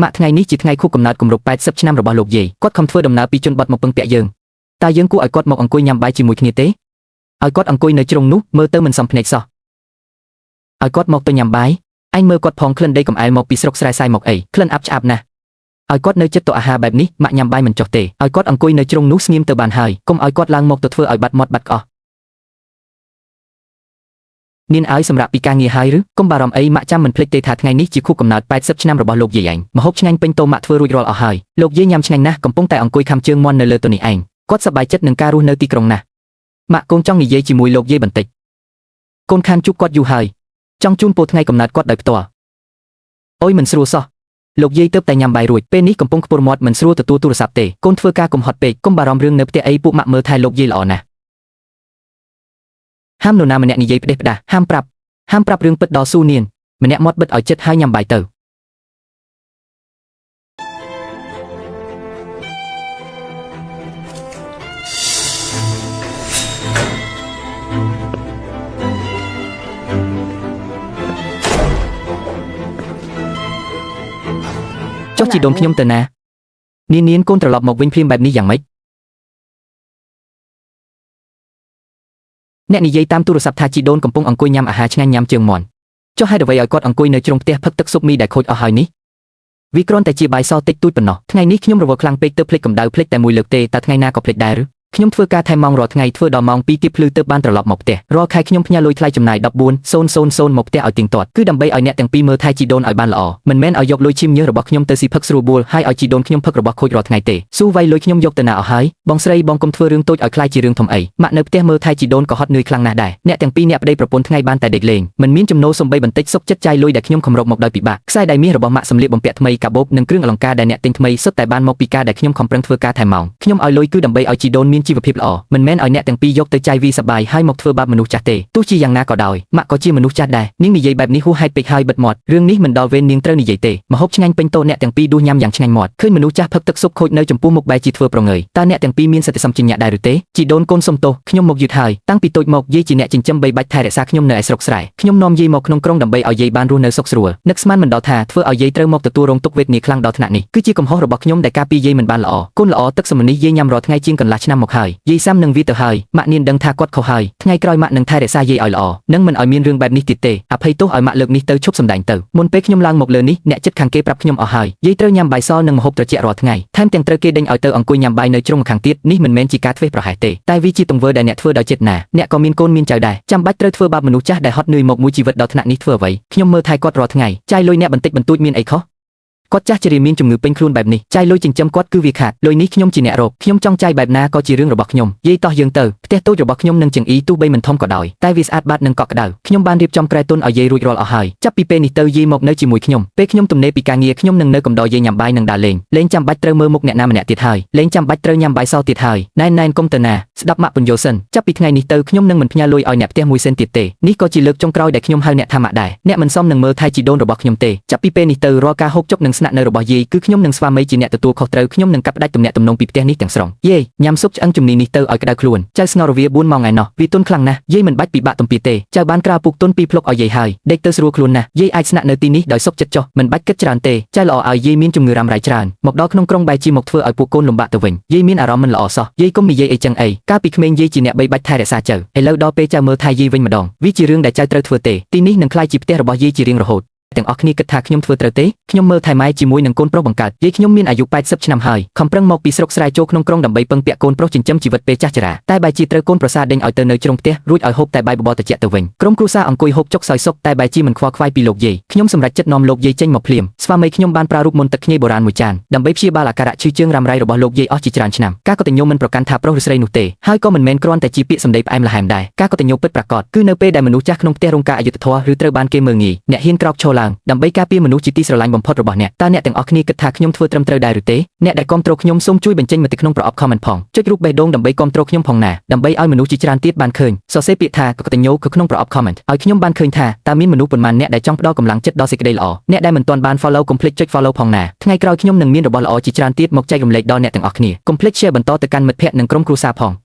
ម៉ាក់ថ្ងៃនេះជាថ្ងៃខួបកំណើតគម្រប់80ឆ្នាំរបស់លោកយាយគាត់ខំធ្វើដំណើរពីជនបទមកពឹងពាក់យើងតើយើងគួរឲ្យគាត់មកអង្គុយញ៉ាំបាយជាមួយគ្នាទេឲ្យគាត់អង្គុយនៅជ្រុងនោះមើលទៅមិនសមភ្នែកសោះឲ្យគាត់មកទៅញ៉ាំបាយឯងមើលគាត់ផងក្លិនដីកំអែលមកពីស្រុកស្រែសាយមកអីក្លិនអាប់ឆ្អាបណាស់ឲ្យគាត់នៅចិត្តទៅអាហារបែបនេះម៉ាក់ញ៉ាំបាយមិនចុះទេឲ្យគាត់អង្គុយនៅជ្រុងនោះស្ងៀមទៅបានហើយកុំឲ្យគាត់ឡើងមកទៅធ្វើឲ្យបាត់មាត់បាត់ក្អស់នានឲ្យសម្រាប់ពីការងារហើយឬកុំបារម្ភអីម៉ាក់ចាំមិនភ្លេចទេថាថ្ងៃនេះជាខួបកំណើត80ឆ្នាំរបស់លោកយាយឯងម្ហូបឆ្ងាញ់ពេញតោម៉ាក់ធ្វើរួចរាល់អស់ហើយលោកយាយញ៉ាំឆ្ងាញ់ណាស់កំពុងតែអង្គុយខាំជើងមាន់នៅលើតុនេះឯងគាត់សប្បាយចិត្តនឹងការរស់នៅទីក្រុងណាស់ម៉ាក់កូនចង់និយាយជាមួយលោកយាយបន្តិចកូនខានជួបគាត់យូរហើយចង់ជូនពរថ្ងៃកំណើតគាត់ដោយផ្ទាល់អូយមិនស្រួលសោះលោកយាយទៅតែញ៉ាំបាយរួចពេលនេះកំពុងខ្ពស់មាត់មិនស្រួលទទួលទូរស័ព្ទទេកូនធ្វើការកុំហត់ពេកកុំបារម្ភរឿងនៅផ្ទះអីពួកម៉ាក់មើលថែលោកយាយល្អណាស់ហាមនរណាម្នាក់និយាយផ្ដេសផ្ដាសហាមប្រាប់ហាមប្រាប់រឿងពិតដល់ស៊ូនានម្នាក់មាត់បិទឲ្យចិត្តហើយញ៉ាំបាយទៅចុះជីដូនខ្ញុំទៅណានាននានកូនត្រឡប់មកវិញភ្លាមបែបនេះយ៉ាងម៉េចអ្នកនិយាយតាមទូរស័ព្ទថាជីដូនកំពុងអង្គុយញ៉ាំអាហារឆ្ងាញ់ញ៉ាំជើងមាន់ចុះហេតុអ្វីឲ្យគាត់អង្គុយនៅជ្រុងផ្ទះផឹកទឹកស៊ុបមីដែលខូចអស់ហើយនេះវាគ្រាន់តែជាបាយសតិចតួចប៉ុណ្ណោះថ្ងៃនេះខ្ញុំរវល់ខ្លាំងពេកទើបភ្លេចកម្ដៅភ្លេចតែមួយលើកទេតើថ្ងៃណាក៏ភ្លេចដែរឬខ្ញុំធ្វើការថែមម៉ោងរាល់ថ្ងៃធ្វើដល់ម៉ោង2ទៀបភ្លឺទើបបានត្រឡប់មកផ្ទះរាល់ខែខ្ញុំផ្ញើលុយថ្លៃចំណាយ14,000មកផ្ទះឲ្យទៀងទាត់គឺដើម្បីឲ្យអ្នកទាំងពីរមើលថែជីដូនឲ្យបានល្អមិនមែនឲ្យយកលុយឈាមញើសរបស់ខ្ញុំទៅស៊ីផឹកស្រួលបួលហើយឲ្យជីដូនខ្ញុំផឹករបស់ខូចរាល់ថ្ងៃទេស៊ូវាយលុយខ្ញុំយកទៅណាអស់ហើយបងស្រីបងកុំធ្វើរឿងតូចឲ្យក្លាយជារឿងធំអីម៉ាក់នៅផ្ទះមើលថែជីដូនក៏ហត់នឿយខ្លាំងណាស់ដែរអ្នកទាំងពីរអ្នកប្តីប្រពន្ធថ្ងៃបានតែដេកលេងមិនមានចំណូលសំបីបន្តិចសុខចិត្តចាយលុយដែលខ្ញុំខំរកមកដោយពិបាកខ្សែដៃមាសរបស់ម៉ាក់សម្លៀកបំពាក់ថ្មីកាបូបនិងគ្រឿងអលង្ការដែលអ្នកទិញថ្មីសុទ្ធតែបានមកពីការដែលខ្ញុំខំប្រឹងធ្វើការថែមម៉ោងខ្ញុំឲ្យលុយគឺដើម្បីឲ្យជីដូនមានជីវភាពល្អមិនមែនឲ្យអ្នកទាំងពីរយកទៅចាយវីសប្បាយហើយមកធ្វើបាបមនុស្សចាស់ទេទោះជាយ៉ាងណាក៏ដោយម៉ាក់ក៏ជាមនុស្សចាស់ដែរនាងនិយាយបែបនេះហួសហេតុពេកហើយបិទមាត់រឿងនេះមិនដល់វេននាងត្រូវនិយាយទេម្ហូបឆ្ងាញ់ពេញតោអ្នកទាំងពីរដួសញ៉ាំយ៉ាងឆ្ងាញ់មាត់ឃើញមនុស្សចាស់ផឹកទឹកស៊ុបខូចនៅចំពោះមុខបែរជាធ្វើប្រងើយតើអ្នកទាំងពីរមានសតិសម្បជញ្ញៈដែរឬទេជីដូនកូនសុំទោសខ្ញុំមកយឺតហើយតាំងពីតូចមកយាយជាអ្នកចិញ្ចឹមបីបាច់ថែរក្សាខ្ញុំនៅឯស្រុកស្រែខ្ញុំនាំយាយមកក្នុងក្រុងដើម្បីឲ្យយាយបានរស់នៅសុខស្រួលនឹកស្មានមិនដល់ថាធ្វើឲ្យយាយត្រូវមកទទួលរងទុក្ខវេទនាខ្លាំងដល់ថ្នាក់នេះគឺជាកំហុសរបស់ខ្ញុំដែលការពីយាយមិនបានល្អកូនល្អទឹកសមនេះយាយញ៉ាំរាល់ថ្ងៃជាងកន្លះឆ្នាំមកហើយយាយសាំនឹងវាទៅហើយម៉ាក់នានដឹងថាគាត់ខុសហើយថ្ងៃក្រោយម៉ាក់នឹងថែរក្សាយាយឲ្យល្អនឹងមិនឲ្យមានរឿងបែបនេះទៀតទេអភ័យទោសឲ្យម៉ាក់លើកនេះទៅឈប់សម្ដែងទៅមុនពេលខ្ញុំឡើងមកលើនេះអ្នកចិត្តខាងគេប្រាប់ខ្ញុំអស់ហើយយាយត្រូវញ៉ាំបាយសនិងម្ហូបត្រជាក់រាល់ថ្ងៃថែមទាំងត្រូវគេដេញឲ្យទៅអង្គុយញ៉ាំបាយនៅជ្រុងម្ខាងទៀតនេះមិនមែនជាការធ្វេសប្រហែសទេតែវាជាទង្វើដែលអ្នកធ្វើដោយចេតនាអ្នកក៏មានកូនមានចៅដែរចាំបាច់ត្រូវធ្វើបាបមនុស្សចាស់ដែលហត់នឿយមកមួយជីវិតដល់ថ្នាក់នេះធ្វើអ្វីខ្ញុំមើលថែគាត់រាល់ថ្ងៃចាយលុយអ្នកបន្តិចបន្តួចមានអីខុសគាត់ចាស់ជរាមានជំងឺពេញខ្លួនបែបនេះចាយលុយចិញ្ចឹមគាត់គឺវាខាតលុយនេះខ្ញុំជាអ្នករកខ្ញុំចង់ចាយបែបណាក៏ជារឿងរបស់ខ្ញុំយាយតោះយើងទៅផ្ទះតូចរបស់ខ្ញុំនឹងចង្អ៊ីទោះបីមិនធំក៏ដោយតែវាស្អាតបាតនិងកក់ក្ដៅខ្ញុំបានរៀបចំក្រែទុនឲ្យយាយរួចរាល់អស់ហើយចាប់ពីពេលនេះទៅយាយមកនៅជាមួយខ្ញុំពេលខ្ញុំទំនេរពីការងារខ្ញុំនឹងនៅកំដរយាយញ៉ាំបាយនិងដើរលេងលែងចាំបាច់ត្រូវមើលមុខអ្នកណាម្នាក់ទៀតហើយលែងចាំបាច់ត្រូវញ៉ាំបាយសទៀតហើយណែនណែនកុំទៅណាស្ដាប់ម៉ាក់ពន្យល់សិនចាប់ពីថ្ងៃនេះទៅខ្ញុំនឹងមិនផ្ញើលុយឲ្យអ្នកផ្ទះមួយសេនទៀតទេនេះក៏ជាលើកចុងក្រោយដែលខ្ញុំហៅអ្នកថាម៉ាក់ដែរអ្នកមិនសមនឹងមើលថែជីដូនរបស់ខ្ញុំទេចាប់ពីពេលនេះទៅរាល់ការហូបចុកនិងស្នាក់នៅរបស់យាយគឺខ្ញុំនិងស្វាមីជាអ្នកទទួលខុសត្រូវខ្ញុំនឹងកាត់ផ្ដាច់ទំនាក់ទំនងពីផ្ទះនេះទាំងស្រុងយាយញ៉ាំស៊ុបឆ្អឹងជំនីនេះទៅឲ្យក្តៅខ្លួនចៅស្ងោរវា4ម៉ោងឯណោះវាទន់ខ្លាំងណាស់យាយមិនបាច់ពិបាកទំពាទេចៅបានក្រាលពូកទុនពីរភ្លុកឲ្យយាយហើយដេកទៅស្រួលខ្លួនណាស់យាយអាចស្នាក់នៅទីនេះដោយសុខចិត្តចុះមិនបាច់គិតច្រើនទេចៅល្អឲ្យយាយមានជំងឺរ៉ាំរ៉ៃច្រើនមកដល់ក្នុងក្រុងបែរជាមកធ្វើឲ្យពួកកូនលំបាកទៅវិញយាយមានអារម្មណ៍មិនល្អសោះយាយកុំនិយាយអីចឹងអីកាលពីក្មេងយាយជាអ្នកបីបាច់ថែរក្សាចៅឥឡូវដល់ពេលចៅមើលថែយាយវិញម្ដងវាជារឿងដែលចៅត្រូវធ្វើទេទីនេះនឹងក្លាយជាផ្ទះរបស់យាយជារៀងរហូតទាំងអស់គ្នាគិតថាខ្ញុំធ្វើត្រូវទេខ្ញុំមើលថែម៉ែជាមួយនឹងកូនប្រុសបង្កើតយាយខ្ញុំមានអាយុ80ឆ្នាំហើយខំប្រឹងមកពីស្រុកស្រែចូលក្នុងក្រុងដើម្បីពឹងពាក់កូនប្រុសចិញ្ចឹមជីវិតពេលចាស់ជរាតែបែរជាត្រូវកូនប្រសាដេញឲ្យទៅនៅជ្រុងផ្ទះរួចឲ្យហូបតែបាយបបរត្រជាក់ទៅវិញក្រុមគ្រួសារអង្គុយហូបចុកសោយសុខតែបែរជាមិនខ្វល់ខ្វាយពីលោកយាយខ្ញុំសម្រេចចិត្តនាំលោកយាយចេញមកភ្លាមស្វាមីខ្ញុំបានប្រើរូបមន្តទឹកខ្ញីបុរាណមួយចានដើម្បីព្យាបាលអាការៈឈឺជើងរ៉ាំរ៉ៃរបស់លោកយាយអស់ជាច្រើនឆ្នាំការកតញ្ញូមិនប្រកាន់ថាប្រុសឬស្រីនោះទេហើយក៏មិនមែនគ្រាន់តែជាពាក្យសម្ដីផ្អែមល្ហែមដែរការកតញ្ញូពិតប្រាកដគឺនៅពេលដែលមនុស្សចាស់ក្នុងផ្ទះរងការអយុត្តិធម៌ឬត្រូវបានគេមើលងាយអ្នកហ៊ានក្រោកឈរឡើងដើម្បីការពារមនុស្សជាទីស្រឡាញ់បំផុតរបស់អ្នកតើអ្នកទាំងអស់គ្នាគិតថាខ្ញុំធ្វើត្រឹមត្រូវដែរឬទេអ្នកដែលគាំទ្រខ្ញុំសូមជួយបញ្ចេញមតិក្នុងប្រអប់ comment ផងចុចរូបបេះដូងដើម្បីគាំទ្រខ្ញុំផងណាដើម្បីឲ្យមនុស្សជាច្រើនទៀតបានឃើញសរសេរពាក្យថាកតញ្ញូគឺក្នុងប្រអប់ comment ឲ្យខ្ញុំបានឃើញថាតើមានមនុស្សប៉ុន្មានអ្នកដែលចង់ផ្ដល់កម្លាំងចិត្តដល់សេចក្តីល្អអ្នកដែលមិនទាន់បាន follow កុំភ្លេចចុច follow ផងណាថ្ងៃក្រោយខ្ញុំនឹងមានរបស់ល្អជាច្រើនទៀតមកចែករំលែកដល់អ្នកទាំងអស់គ្នាកុំភ្លេច share បន្តទៅកាន់មិត្តភ័ក្តិនិងក្រុមគ្រួសារផង។